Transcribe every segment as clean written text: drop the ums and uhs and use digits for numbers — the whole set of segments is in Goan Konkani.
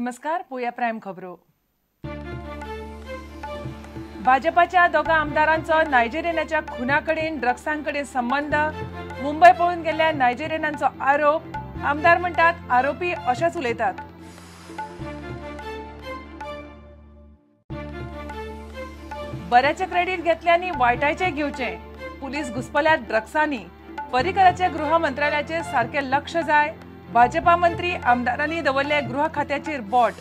नमस्कार, पोया प्रायम खबरो। भाजपाच्या दोगा आमदारांचो नायजेरियनाच्या खुनाकडेन ड्रग्सांकडेन संबंध। मुंबय पळून गेल्ल्या नायजेरियनांचो आरोप। आमदार म्हणटात आरोपी अशेच उलयतात। बऱ्याचे क्रेडीट घेतले आनी वायटाचें घेवचें। पुलीस घुसपल्यात ड्रग्सांनी। पर्रीकराचे गृह मंत्रालयाचेर सारकें लक्ष जाय। भाजपा मंत्री आमदारांनी दवरले गृह खात्याचेर बोट।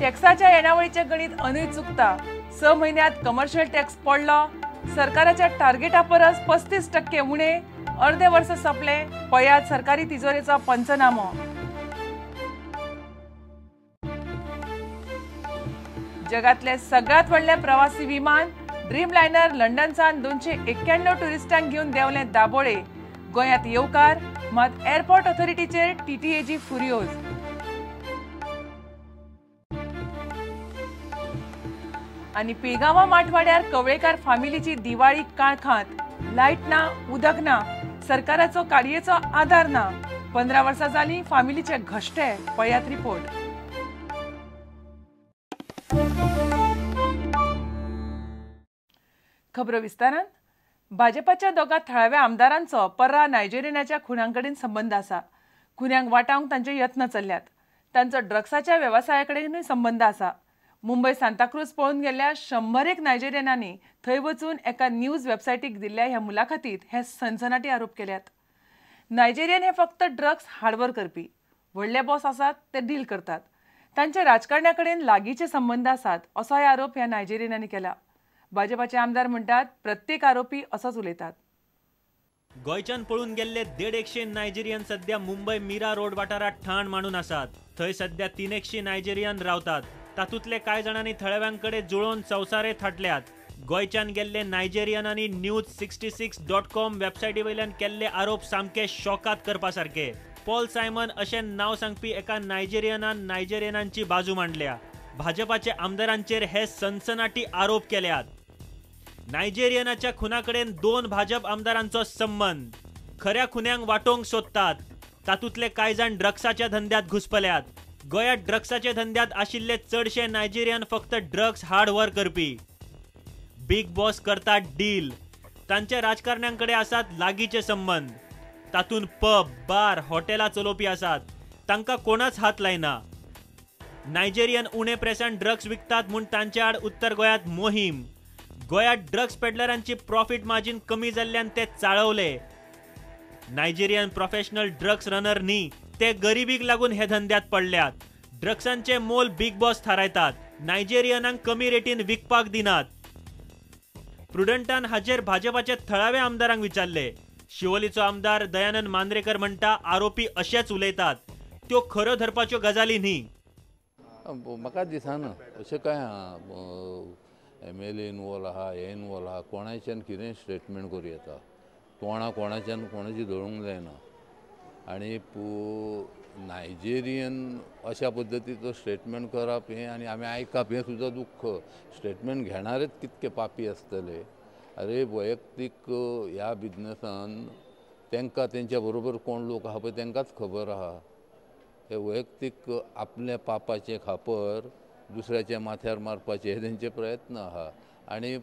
टॅक्साच्या येणावळीचें गणित अनूय चुकता। 6 म्हयन्यांत कमर्शियल टॅक्स पडलो। सरकाराच्या टार्गेटा परस 35% उणे। अर्दे वर्स सोंपले, पळयात सरकारी तिजोरेचो पंचनामो। जगातले सगळ्यात व्हडलें प्रवासी विमान ड्रीम लायनर लंडनसान 291 टुरिस्टांक घेवन देंवलें दाबोळे। गोंयांत येवकार, मात एअरपोर्ट ऑथॉरिटीचेर टीटीएजी फुर्योज। आनी पिळगांवा माठवाड्यार कवळेकार फामिलीची दिवाळी काळखांत। लायट ना, उदक ना, सरकाराचो काडयेचो आदार ना। 15 वर्सां जालीं फामिलीचे घश्टे। पळयात रिपोर्ट। खबरो विस्तारान। भाजपाच्या दोगा थळाव्या आमदारांचो पर्रा नायजेरियनाच्या खुनांकडेन संबंद आसा। खुन्यांक वाटावंक तांचे यत्न चल्ल्यात। तांचो ड्रग्साच्या वेवसाया कडेनूय संबंद आसा। मुंबय सांताक्रूज पळून गेल्ल्या 101 नायजेरियनांनी थंय वचून एका न्यूज वेबसायटीक दिल्ल्या ह्या मुलाखतीत हे सनसनाटी आरोप केल्यात। नायजेरियन हे फक्त ड्रग्स हाडवर करपी व्हडले बॉस आसात, ते डील करतात। तांचे राजकारण्या कडेन लागींचे संबंद आसात असोय आरोप ह्या नायजेरियनांनी केला। भाजपाचे आमदार म्हणटात प्रत्येक आरोपी असोच उलयतात। गोंयच्यान पळून गेल्ले 150 नायजेरियन सध्या मुंबय मीरा रोड वाठारांत ठाण मांडून आसात। थंय सध्या 300 नायजेरियन रावतात। तातूंतले कांय जाणांनी थळाव्यांकडे जुळोवन संवसारे थाटल्यात। गोंयच्यान गेल्ले नायजेरियनांनी न्यूज 66.com वेबसायटी वयल्यान केल्ले आरोप सामके शॉकात करपा सारके। पॉल सायमन अशें नांव सांगपी एका नायजेरियनान नायजेरियनांची बाजू मांडल्या। भाजपाचे आमदारांचेर हे सनसनाटी आरोप केल्यात। नायजेरियनाच्या खुनाकडेन 2 भाजप आमदारांचो संबंध। खऱ्या खुन्यांक वाटोवंक सोदतात। तातूंतले कांय जाण ड्रग्साच्या धंद्यात घुसपल्यात। गोंयांत ड्रग्साच्या धंद्यात आशिल्ले चडशे नायजेरियन फक्त ड्रग्स हाड व्हर करपी। बिग बॉस करतात डील। तांच्या राजकारण्यांकडे आसात लागींचे संबंध। तातूंत पब, बार, हॉटेलां चलोवपी आसात। तांकां कोणाच हात लायना। नायजेरियन उणे प्रेसान ड्रग्स विकतात म्हूण तांचे आड उत्तर गोंयांत मोहीम। गोंयांत ड्रग्स पेडलरांची प्रॉफिट मार्जिन कमी जाल्ल्यान ते चाळवले। नायजेरियन प्रोफेशनल ड्रग्स रनर न्ही, ते गरिबीक लागून हे धंद्यात पडल्यात। ड्रग्सांचे मोल बिग बॉस थारायतात। नायजेरियनांक कमी रेटीन विकपाक दिनात। प्रुडंटान हाचेर भाजपाचे थळावे आमदारांक विचारले। शिवोलीचो आमदार दयानंद मांद्रेकर म्हणटा आरोपी अशेच उलयतात, त्यो खऱ्यो धरपाच्यो गजाली न्ही। म्हाका दिसना अशें कांय एम एल ए इनवॉल्व आहा, हे इनवॉल्व आहा, कोणाच्यान कितेंय स्टेटमेंट करूं येता। तोंडां कोणाच्यान कोणाची धरूंक जायना। आनी नायजेरियन अशा पद्दतीचो स्टेटमेंट करप हें आनी आमी आयकप हें सुद्दां दुख्ख। स्टेटमेंट घेणारेच कितके पापी आसतले। अरे वैयक्तीक ह्या बिजनसान तांकां तेंच्या बरोबर कोण लोक आहा पळय तांकांच खबर आहा। हे वैयक्तीक आपल्या पापाचें खापर दुसऱ्याच्या माथ्यार मारपाचे हे तेंचे प्रयत्न आहा। आनी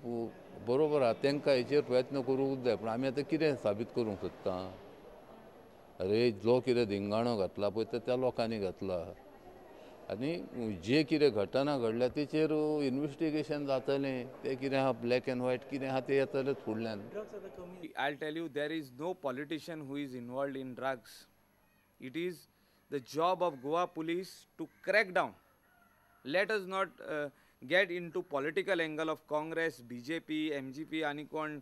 बरोबर आहा, तांकां हेचेर प्रयत्न करूंक जाय। पूण आमी आतां कितें साबीत करूंक सोदता? अरे जो कितें धिंगाणो घातला पळय तो त्या लोकांनी घातला। आनी जे कितें घटना घडल्या तेचेर इन्वेस्टिगेशन जातलें। तें कितें आहा ब्लॅक एंड व्हायट कितें आहा तें येतलेंच फुडल्यान। I tell you, there is no politician who is involved in drugs. It is the job of Goa police to crack down. Let us not get into political angle of Congress, BJP, MGP आनी कोण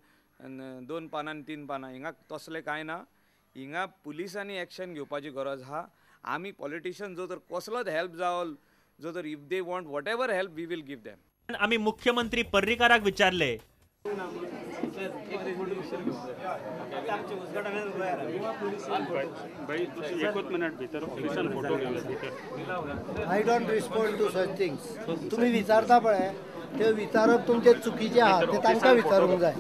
2 पानां 3 पानां। हिंगा तसलें कांय ना। हिंगा पुलिसांनी एक्शन घेवपाची गरज आहा। आमी पॉलिटिशियन जो तर कसलोच हेल्प जावो, जो तर if they want whatever help we will give them. आमी मुख्यमंत्री पर्रीकाराक विचारले। I don't respond to such things. तुम्ही विचारता पळय ते विचारप तुमचे चुकीचे आहा, ते तांकां विचारूंक जाय।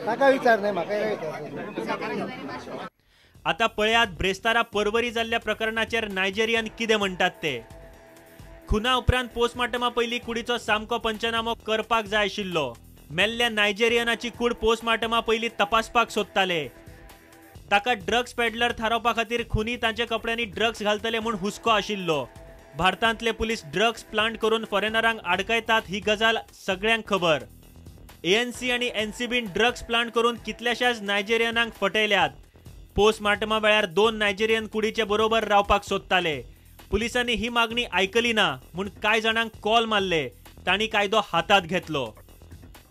ताका विचार न्हय, म्हाका विचार। आतां पळयात ब्रेस्तारा पर्वरी जाल्ल्या प्रकरणाचेर नायजेरियन कितें म्हणटात ते. खुना उपरांत पोस्टमार्टमा पयलीं कुडीचो सामको पंचनामो करपाक जाय आशिल्लो. मेल्ल्या नायजेरियनाची कूड पोस्टमार्टमा पयलीं तपासपाक सोदताले. ताका ड्रग्स पेडलर थारावपा खातीर खुनी तांच्या कपड्यांनी ड्रग्स घालतले म्हूण हुस्को आशिल्लो. भारतांतले पुलीस ड्रग्स प्लांट करून फॉरेनरांक आडकायतात ही गजाल सगळ्यांक खबर. एएनसी आनी एनसीबीन ड्रग्स प्लांट करून कितल्याशाच नायजेरियनांक फटयल्यात. पोस्टमार्टमा वेळार 2 नायजेरियन कुडीचे बरोबर रावपाक सोदताले. पुलिसांनी ही मागणी आयकली ना म्हूण कांय जाणांक कॉल मारले. तांणी कायदो हातांत घेतलो.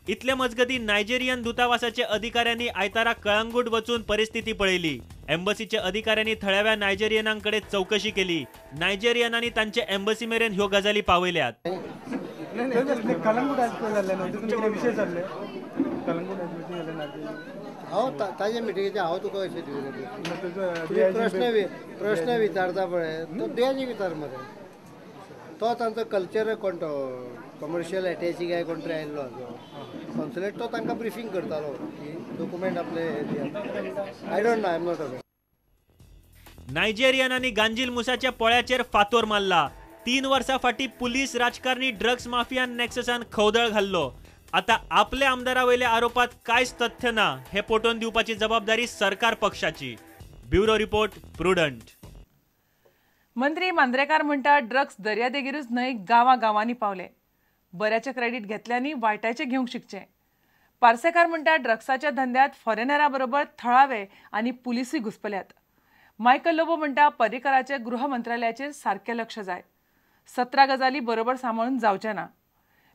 इतले मजगती नायजेरियन दूतावासाचे अधिकाऱ्यांनी आयतारा कळंगूट वचून परिस्थिती पळयली. एम्बसीच्या अधिकाऱ्यांनी थळाव्या नायजेरियनांकडे चौकशी केली. नायजेरियनांनी तांचे एम्बसी मेरेन ह्यो गजाली पावयल्यात. हांव ताजे मिटिंगेचे हांव तुका अशें प्रश्न प्रश्न विचारता पळय तो डीआयजी विचार मरे. तो तांचो कल्चर कोण तो कमर्शियल एटॅची काय कोण तरी आयिल्लो आसा कॉन्सुलेट, तो तांकां ब्रिफींग करतालो की डॉक्युमेंट आपले. I don't know, I am not aware. नायजेरियनांनी गांजील मुसाच्या पोळ्याचेर फातोर मारला. 3 वर्सां फाटीं पुलीस राजकारणी ड्रग्स माफियान नॅक्ससान खवदळ घाल्लो. आता आपल्या आमदारा वयल्या आरोपात कांयच तथ्य ना हे पटोवन दिवपाची जबाबदारी सरकार पक्षाची. Bureau report, Prudent. मंत्री मांद्रेकार म्हणटा ड्रग्स दर्यादेगेरूच न्हय गांवा गांवांनी पावले. बऱ्याचे क्रेडीट घेतल्यांनी वायटाचे घेवंक शिकचें. पार्सेकार म्हणटा ड्रग्साच्या धंद्यात फॉरेनरा बरोबर थळावे आनी पुलिसूय घुसपल्यात. मायकल लोबो म्हणटा पर्रीकराचे गृह मंत्रालयाचेर सारकें लक्ष जाय. 17 गजाली बरोबर सांबाळून जावचें ना.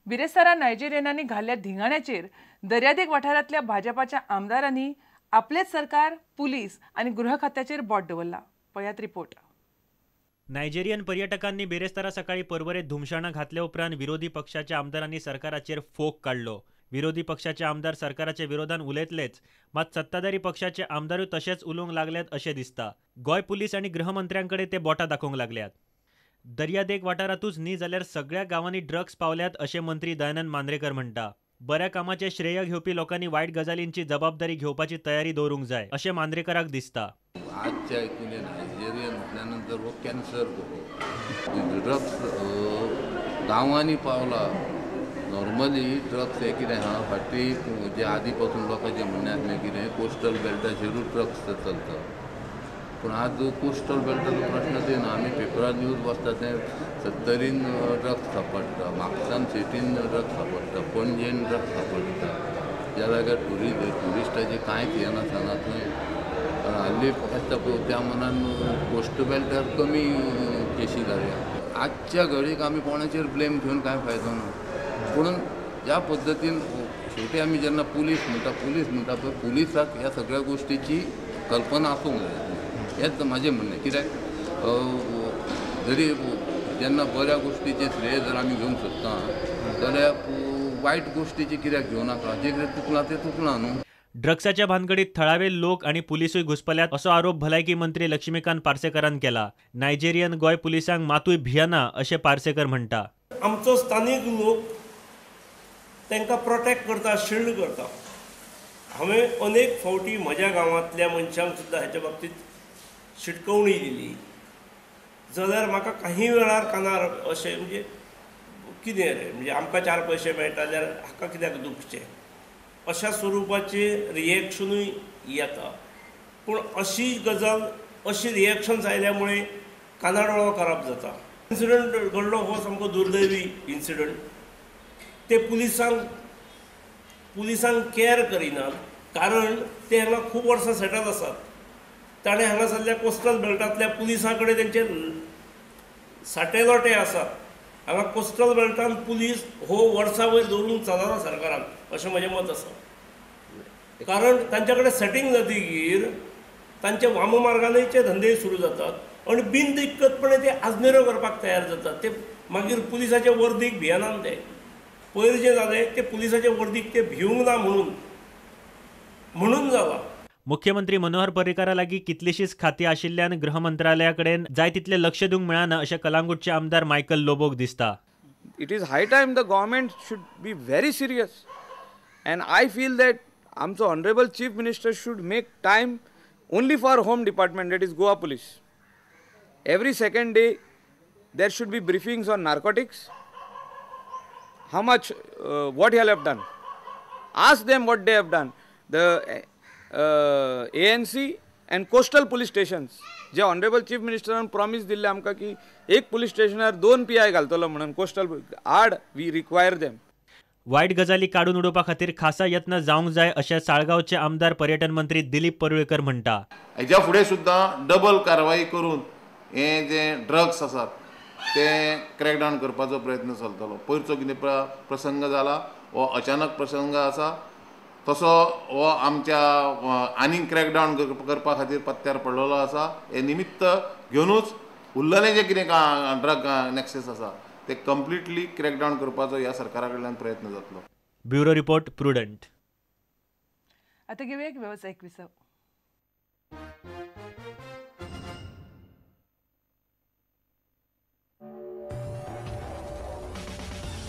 बिरेस्तारा नायजेरियनांनी घाल्ल्या धिंगाण्याचेर दर्यादेग वाठारांतल्या भाजपाच्या आमदारांनी आपलेच सरकार, पुलीस आनी गृह खात्याचेर बोट दवरला. पळयात रिपोर्ट. नायजेरियन पर्यटकांनी बिरेस्तारा सकाळी पर्वरेत धुमशाणां घातल्या उपरांत विरोधी पक्षाच्या आमदारांनी सरकाराचेर फोग काडलो. विरोधी पक्षाचे आमदार सरकाराच्या विरोधान उलयतलेच, मात सत्ताधारी पक्षाचे आमदारूय तशेंच उलोवंक लागल्यात अशें दिसता. गोंय पुलीस आनी गृहमंत्र्यांकडे ते बोटां दाखोवंक लागल्यात. दर्यादेग वाठारांतूच न्ही जाल्यार सगळ्या गांवांनी ड्रग्स पावल्यात अशें मंत्री दयानंद मांद्रेकर म्हणटा. बऱ्या कामाचें श्रेय घेवपी लोकांनी वायट गजालींची जबाबदारी घेवपाची तयारी दवरूंक जाय अशें मांद्रेकराक दिसता. आजच्या हितून नायजेरियन म्हटल्या नंतर हो कॅन्सर कसो ड्रग्स गांवांनी पावला. नॉर्मली ड्रग्स हे कितें आहा फाटीं जे आदी पासून लोकांचें म्हणणें आसलें कितें कोस्टल बेल्टाचेरूच ड्रग्स चलता. पूण आज कोस्टल बेल्टाचो प्रश्नच येना. आमी पेपरार न्यूज वाचता तें सत्तरीन ड्रग्स सांपडटा, म्हापसान सिटीन ड्रग्स सांपडटा, पणजेन ड्रग्स सांपडटा. ज्या जाग्यार ट्युरिस्टाचें कांयच हें नासना थंय हाल्ली आसता पळय त्या मनान कोस्ट बेल्टार कमी केशी जाल्या. आजच्या घडयेक आमी कोणाचेर ब्लेम घेवन कांय फायदो ना. पूण ज्या पद्दतीन शेवटी आमी जेन्ना पुलीस म्हणटा पळय पुलिसाक ह्या सगळ्या गोश्टीची कल्पना आसूंक जाय. हेंच म्हाजें म्हणणें. कित्याक जरी जेन्ना बऱ्या गोश्टीचें श्रेय जर आमी घेवंक सोदता जाल्यार वायट गोश्टीचें कित्याक घेवं नाका. जें कितें चुकलां तें चुकलां न्हू. ड्रग्साच्या भानगडीत थळावे लोक आनी पुलिसूय घुसपल्यात असो आरोप भलायकी मंत्री लक्ष्मीकांत पार्सेकरान केला. नायजेरियन गोंय पुलिसांक मातूय भियना अशें पार्सेकर म्हणटा. आमचो स्थानीक लोक तांकां प्रोटेक्ट करता, शिल्ड करता. हांवें अनेक फावटी म्हज्या गांवांतल्या मनशांक सुद्दां हेच्या बाबतींत शिटकवणी दिली जाल्यार म्हाका काही वेळार कानार अशें म्हणजे कितें रे म्हणजे आमकां 4 पयशे मेळटा जाल्यार हाका कित्याक दुखचें अशा स्वरुपाचें रिएक्शनूय येता. पूण अशी गजाल अशी रिएक्शन्स आयल्या मुळे कानाडोळो खराब जाता. इन्सिडंट घडलो हो सामको दुर्दैवी इन्सिडंट. ते पुलिसांक कॅर करिनात कारण ते हांगा खूब वर्सां सेटल आसात. ताणें हांगासरल्या कोस्टल बेल्टांतल्या पुलिसां कडेन तेंचे साटे लोटे आसात. हांगा कोस्टल बेल्टान पुलीस हो वर्सां वयर दवरूंक चलना सरकारान अशें म्हजें मत आसा. कारण तांचे कडेन सेटींग जातकीर तांचे वाममार्गानूय धंदे सुरू जातात आनी बिनदिक्कतपणे ते आजनेरो करपाक तयार जातात. ते मागीर पुलिसाचे वर्दीक भियेनात. ते पयर जें जालें ते पुलिसाचे वर्दीक ते भिवंक ना म्हणून जाला. मुख्यमंत्री मनोहर पर्रीकारा लागीं कितलीशीच खातीं आशिल्ल्यान गृह मंत्रालया कडेन जाय तितलें लक्ष दिवंक मेळना अशें कलांगूटचे आमदार मायकल लोबोक दिसता. It is high time the government should be very serious and I feel that आमचो honourable chief minister should make time only for home department, that is Goa police. Every second day there should be briefings on narcotics, how much what you have done. Ask them what they have done. The ANC and coastal police stations J honourable chief मिनिस्टरान promise दिल्लें आमकां की एक पुलीस स्टेशनार 2 PI घालतलो म्हणून कोस्टल आड, we require them. वायट गजाली काडून उडोवपा खातीर खासा यत्न जावंक जाय अशें साळगांवचे आमदार पर्यटन मंत्री दिलीप परुळेकर म्हणटा. हेज्या फुडें सुद्दां डबल कारवाई करून हे जे ड्रग्स आसात ते क्रॅकडावन करपाचो प्रयत्न चलतलो. पयरचो कितें प्रसंग जाला हो अचानक प्रसंग आसा, तसो हो आमच्या आनीक क्रॅकडावन करपा खातीर पत्त्यार पडलेलो आसा. हे निमित्त घेवनूच उरलेलें जें कितें ड्रग नॅक्सेस आसा ते कंप्लिटली क्रॅकडावन करपाचो ह्या सरकारा कडल्यान प्रयत्न जातलो. Bureau report, Prudent. आतां घेवया एक वेवसायीक विसव.